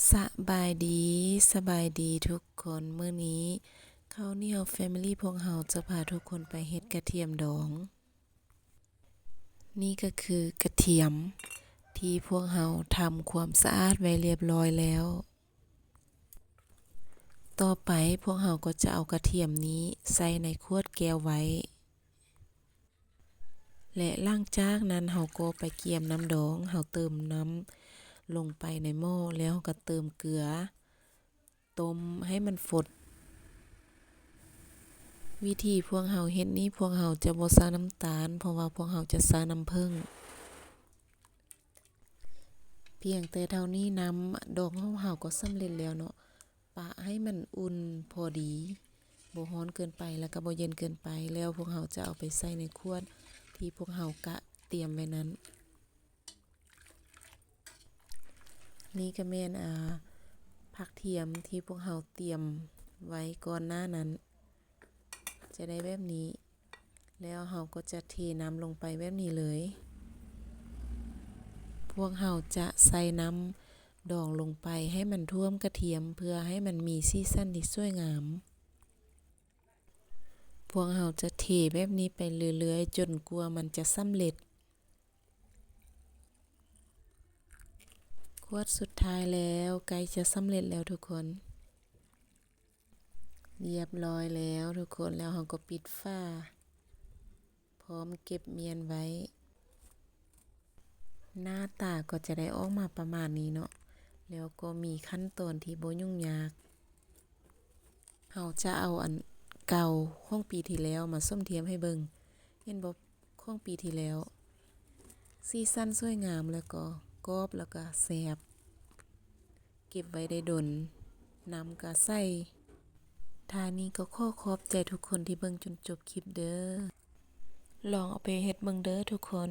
ສະບາຍດີ, ສະບາຍດີທຸກຄົນ. ມື້ນີ້ເຂົ້າໜຽວແຟມິລີພວກເຮົາຈະພາທຸກຄົນໄປເຮັດກະທຽມດອງ. ນີ້ກໍຄືກະທຽມທີ່ພວກເຮົາທຳຄວາມສະອາດໄວ້ລຽບລ້ອຍແລ້ວ. ຕໍ່ໄປພວກເຮົາກໍຈະເອົາກະທຽມນີ້ໃສ່ໃນຂວດແກ້ວໄວ້. ແລະ ຫຼັງຈາກນັ້ນເຮົາກໍໄປກຽມນ້ຳດອງ, ເຮົາເຕີມນ້ຳລົງໄປໃນໝໍ້ ແລ້ວເຮົາກໍເຕີມເກືອ, ຕົ້ມໃຫ້ມັນຟົດ. ວິທີພວກເຮົາເຮັດນີ້ ພວກເຮົາຈະບໍ່ໃສ່ນ້ຳຕານ ເພາະວ່າພວກເຮົາຈະໃສ່ນ້ຳເຜິ້ງ. ພຽງແຕ່ເທົ່ານີ້ນ້ຳດອງຂອງເຮົາກໍສຳເລັດແລ້ວເນາະ. ປະໃຫ້ມັນອຸ່ນພໍດີ, ບໍ່ຮ້ອນເກີນໄປ ແລ້ວກໍບໍ່ເຢັນເກີນໄປ. ແລ້ວພວກເຮົາຈະເອົາໄປໃສ່ໃນຂວດທີ່ພວກເຮົາກະຕຽມໄວ້ນັ້ນ. ນີ້ກໍແມ່ນ ອ່າ ຜັກທຽມທີ່ພວກເຮົາຕຽມໄວ້ກ່ອນໜ້ານັ້ນ. ຈະໄດ້ແບບນີ້ ແລ້ວເຮົາກໍຈະເທນ້ຳລົງໄປແບບນີ້ເລີຍ. ພວກເຮົາຈະໃສ່ນ້ຳດອງລົງໄປໃຫ້ມັນຖ້ວມກະທຽມ ເພື່ອໃຫ້ມັນມີສີສັນທີ່ສວຍງາມ. ພວກເຮົາຈະເທແບບນີ້ໄປເລື້ອຍໆ ຈົນກວ່າມັນຈະສຳເລັດ. ຂວດສຸດທ້າຍແລ້ວ, ໃກ້ຈະສຳເລັດແລ້ວທຸກຄົນ. ລຽບລ້ອຍແລ້ວທຸກຄົນ, ແລ້ວເຮົາກໍປິດຝາ ພ້ອມເກັບມ້ຽນໄວ້. ໜ້າຕາກໍຈະໄດ້ອອກມາປະມານນີ້ເນາະ, ແລ້ວກໍມີຂັ້ນຕອນທີ່ບໍ່ຫຍຸ້ງຍາກ. ເຮົາຈະເອົາອັນເກົ່າຂອງປີທີ່ແລ້ວມາສົມທຽບໃຫ້ເບິ່ງ. ເຫັນບໍ່? ຂອງປີທີ່ແລ້ວ ສີສັນສວຍງາມ ແລ້ວກໍກອບ ແລ້ວກໍແຊບ. ເກັບໄວ້ໄດ້ດົນ, ນ້ຳກໍໃສ. ທ້າຍນີ້ກໍຂໍຂອບໃຈທຸກຄົນທີ່ເບິ່ງຈົນຈົບຄລິບເດີ້. ລອງເອົາໄປເຮັດເບິ່ງເດີ້ທຸກຄົນ.